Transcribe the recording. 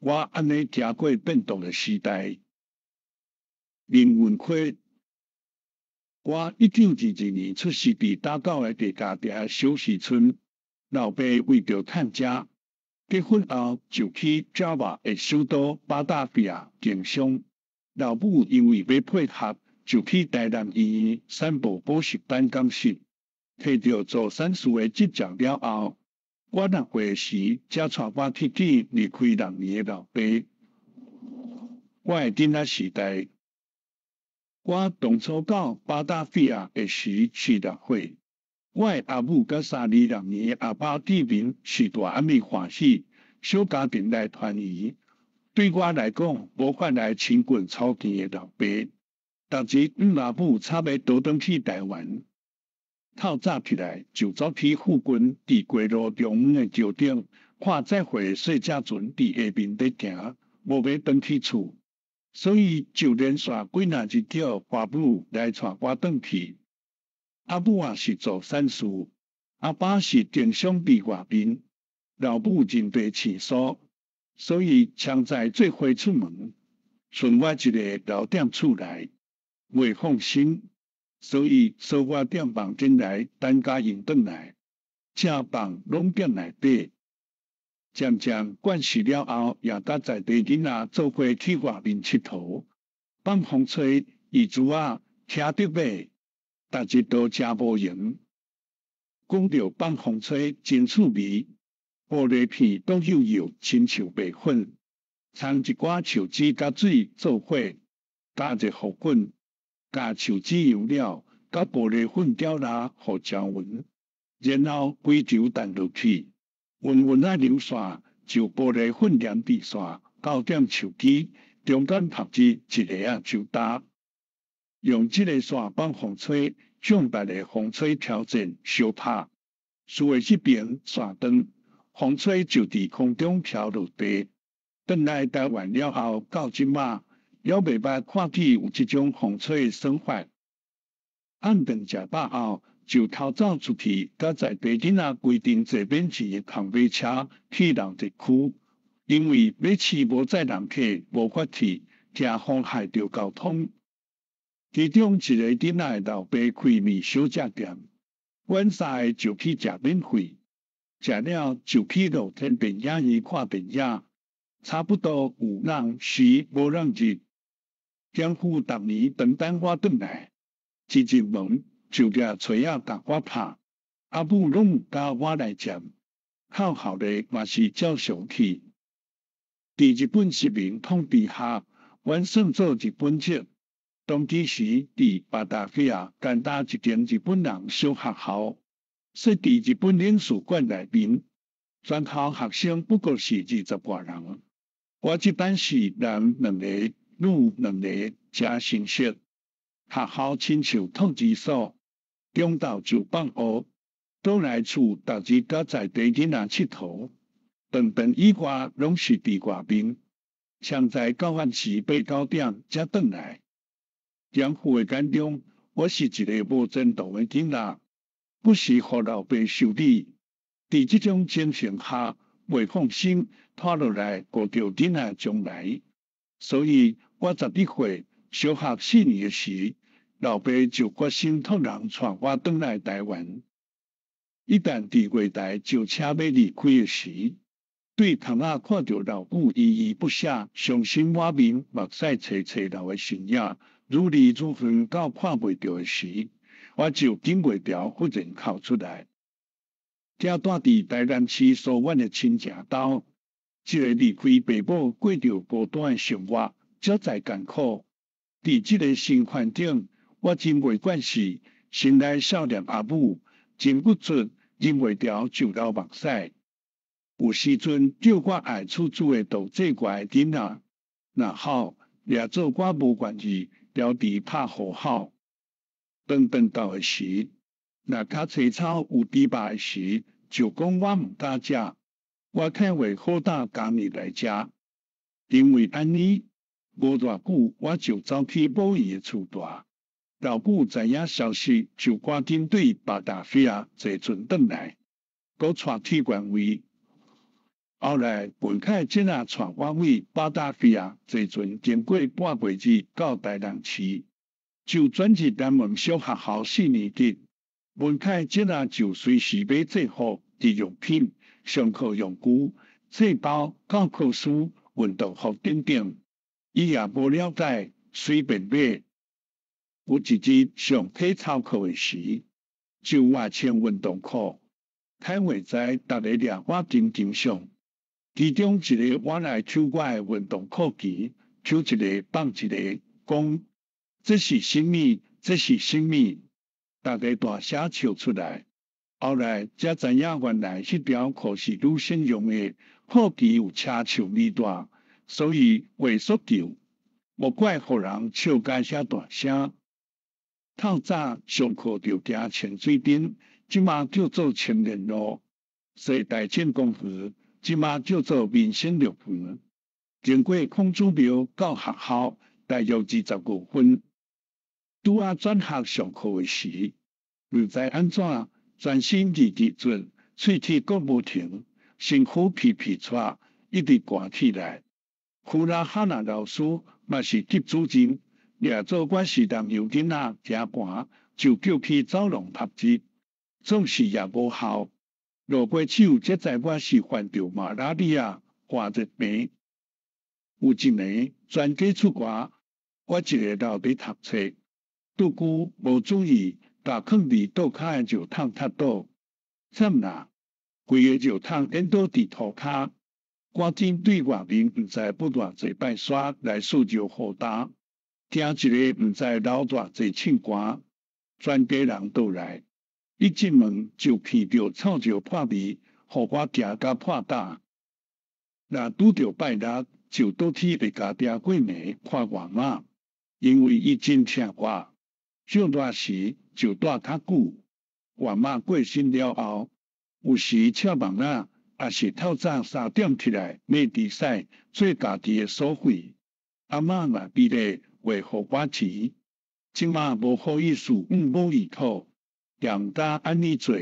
我按呢行過變動的時代。林文輝，我1922年出世佇打狗的地家埕小溪村，老爸為著趁食，結婚後就去爪哇的首都巴達維亞經商。老母因為欲配合，就去台南醫院產部補習班講習。提著做產事的執照了後，我6歲時才帶我去見離開六年的老爸。我的囡仔時代，我當初到巴達維亞的時是6歲。我的阿母佮三二六年的阿爸見面是大暗暝歡喜，小家庭來團圓。對我來講，無法來親近草田的老爸。逐日毋阿母插欲倒轉去台灣，透早起來就走去附近佇街路中央的橋頂，看載貨的細隻船佇下面咧行，無欲轉去厝，所以就連續幾若日叫花母來帶我轉去。阿母也是做產事，阿爸是經商佇外面，老母認爸飼蘇，所以常在做伙出門，剩我一个留踮厝內，袂放心，所以鎖我踮房間內等共𪜶轉來，食飯攏踮內底。漸漸慣勢了後，也佮在地囡仔做伙去外面𨑨迌。放風吹，椅子仔，騎著馬，逐日都誠無閒。講著放風吹真趣味，玻璃片倒幼幼，親像麥粉，摻一寡樹脂佮水做伙，加熱予滾，共樹脂油料佮玻璃粉攪拉予均勻，然後規球彈落去，勻勻仔流線，就玻璃粉黏佇線，勾點樹枝，中間曝一一个仔手擔，用這个線放風吹，向別个風吹挑戰相拍，輸的這邊線斷，風吹就佇空中飄落地。轉來台灣了後，到這馬猶未捌看見有這種風吹的耍法。暗頓食飽後，就偷走出去，佮在地囡仔規定坐免錢的空馬車去人特區，因為馬車無載人客，無法去，驚妨害著交通。其中一個囡仔的老爸開麵小食店，阮三个就去食免費，食了就去露天電影院看電影，差不多有人時無人日。丈夫逐年當等我轉來，一入門就舉錘仔共我拍，阿母攏毋敢我來接，哭號咧嘛是照常去。佇日本殖民統治下，阮算做日本籍。當其時，佇巴達維亞簡單一間日本人小學校，設佇日本領事館內面，全校學生不過是20外人。我這班是男兩個，女兩個，誠生澀。學校親像托兒所，中晝就放學，倒來厝，逐日佮在地囡仔𨑨迌。頓頓以外，攏是佇外面，常在到暗時八九點才轉來。養父的眼中，我是一个無前途的囡仔，不時予老爸修理。佇這種情形下，袂放心拖落來顧著囡仔將來，所以我11歲小學四年時，老爸就決心託人帶我轉來台灣。一旦佇月台上車欲離開的時，對窗仔看著老母依依不捨、傷心滿面、目屎齊齊流的身影，愈離愈遠到看袂著的時，我就忍袂牢，忽然哭出來。才住佇台南市蘇苑的親情兜，這個離開爸母過著孤單的生活，實在艱苦。佇這个新環境，我真袂慣勢，心內想念阿母，真不出，忍袂牢就流目屎。有時陣叫我愛處主的導這怪囡仔，若好，掠做我無願意牢佇拍戶口。當頓到的時，若較青草有豬肉的時，就講我毋敢食，我看會好膽共你來食。因為按呢，無偌久我就走去母伊的厝住。老母知影消息，就趕緊對巴達維亞坐船轉來，閣帶去原位。後來文凱這仔帶我為巴達維亞坐船經過半月日到台南市，就轉入南門小學校四年級。文凱這仔就隨時買制服、日用品、上課用具、書包、教科書、運動服等等，伊也無了解，隨便買。有一日上體操課的時，就我穿運動褲，歹話哉，逐个掠我砧砧相。其中一个我來抽我的運動褲旗，抽一个放一个，講這是啥物？這是啥物？逐个大聲笑出來。後來才知影，原來彼條褲是女生用的，褲旗有車手爾大，所以會縮舊，莫怪予人笑甲遐大聲。透早上課就行清水鎮，這馬叫做青年路；西大井公園，這馬叫做民生樂園。經過孔子廟到學校，大約25分。拄仔轉學上課的時，毋知按怎，全身熱熱陣，喙齒閣無停，身軀皮皮掣，一直寒起來。弗拉哈娜老師嘛是級主任，掠做我是南洋囡仔，驚寒，就叫去走廊曝日，總是也無效。落過手才知我是患著馬拉利亞寒熱病。有一暝全家出外，我一个留佇讀冊，拄久無注意，共囥佇桌跤的尿桶踢倒，慘啦！規个尿桶顛倒佇塗跤，趕緊對外面毋知捌偌濟擺沙來試尿雨焦，聽一个毋知流偌濟凊汗，全家人倒來，一進門就聞著臭尿破味，予我驚甲破膽。若拄著拜六，就倒去別家埕過暝看外媽，因為伊真疼我，少熱時就蹛較久。外媽過身了後，有時赤夢仔，抑是透早3點起來買豬屎做家己的所費。阿嬤嘛比例會予我錢，這馬無好意思向母伊討，毋敢按呢做。